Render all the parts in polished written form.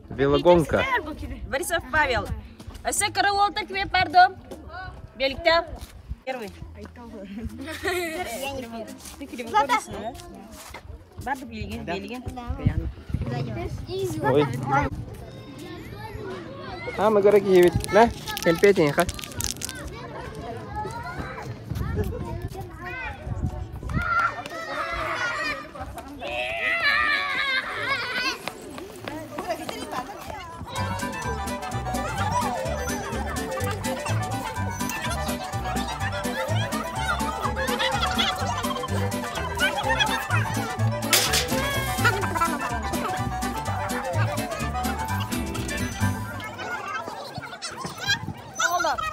Велогонка. Борисов Павел. Өссө кыра уолта кимэ пардон? Беликте. Первый. Барды билигин, билигин. Ой. А, мы горы киһибит. Мэ, кэмпиэтин хас.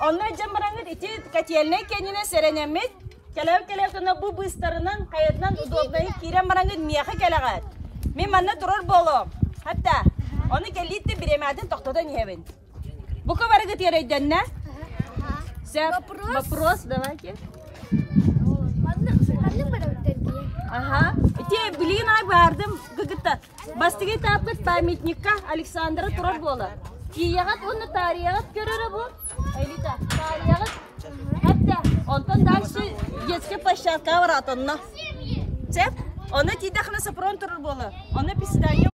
Онно дьон бараҥҥыт ити котельнай кэннинэ сэрэнэммит, кэлэв-кэлэв гына бу быыстарынан, хайатынан удобнайы киирэн бараҥҥыт миэхэ кэлэҕит. Мин манна турар буолуом. Хатта, ону кэлиитте бириэмээтин тохтотон иһэбин. Бука барыгыт өйдөннө? Сөп. Вопрос давайте. Ага. Ити билигин ай баардым гыгытта. Бастыгы этаппыт памятникка Александра турар буолар. Тиийэҕит уонна таарыйаҕыт көрөрө бу. Элита, таарыйаҕыт. Хатта, онтон дальше детская площадка барат онно. Сөп? Онно тиийдэххинэ сопрон турар буолар. Онно писание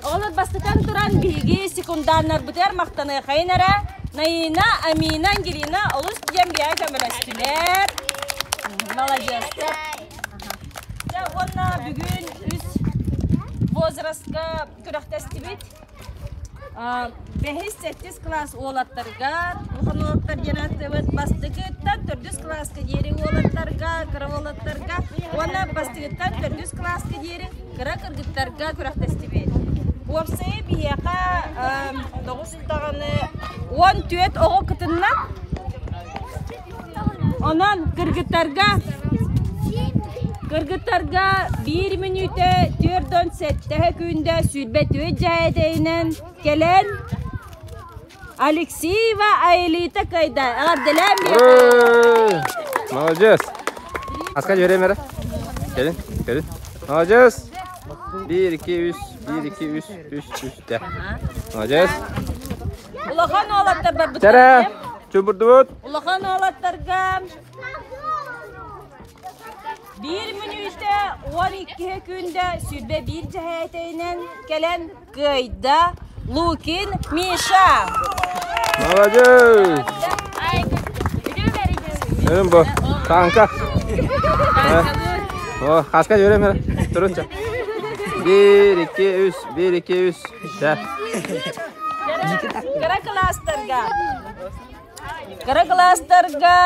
Оҕолор бастатан туран биһиги секунданнарбытыгар махтаныахайын эрэ. Наина, Амина, Ангелина олус диэн биһиэхэ көмөлөстүлэр. Маладьыастар. Дьэ уонна бүгүн үс возрастка күрэхтэстибит. Бэһис, сэттис кылаас уолаттарыгар, улахан уолаттар диэн ааттыыбыт, бастакыттан төрдүс кылааска диэри уолаттарга, кыра уолаттарга уонна бастакыттан төрдүс кылааска диэри кыра кыргыттарга күрэхтэстибит. Уопсайа биһиэхэ тоҕус даҕаны 14 оҕо кытынна. Онон кыргыттарга кыргыттарга биир мүнүүтэ 47 күндэ 24 дьээдэйинэн кэлэн Алексеева Аэлита кыайда. Эҕэрдэлээн биэрдэ. Молодец. Аска жөрем эрэ. Кэлин, кэлин. Молодец. 1 2 3 1 2 3 3 3 дэ. Молодец. Улахан уолаттар барбыттар. Чара, чубурдубут. Улахан уолаттарга биир мүнүүтэ 12 күндэ 21 дьэһээтэйинэн кэлэн кыайда Лукин Миша. Молодец! Өрүм бу. Таанка. О, хаска жөрем эрэ. Турунча. 1 2 3 1 2 3. Да. Кыра кылаастарга. Кыра кылаастарга.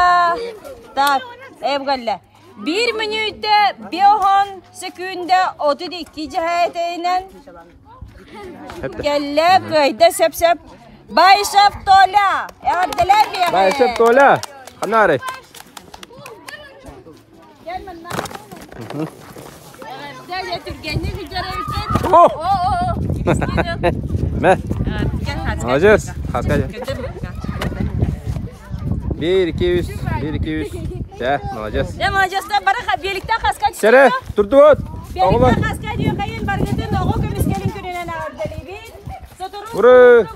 Так, эбгалля. Биир мүнүүтэ биоһон сөкүүндэ 32 дьэһээтейинэн кэллэ кыайда сөп-сөп. Байшев Толя! Эҕэрдэлээ биэҕи! Байшев Толя! Ханна Кэл манна. Эҕэрдэ дьэ түргэнник ыдьарайкын. О! О, о, о. Мэ. Молодец. Хаска. Биир, икки, үс. Биир, икки, үс. Чэ, молодец. Дьэ, молодецтар бары биэликтэн хаска Сэрэ, турдубут. Оҕолор. Биэликтэн хаска диэхайын баргытын оҕо көмүскэлин күнүнэн эҕэрдэлиибит. Сотору Ура!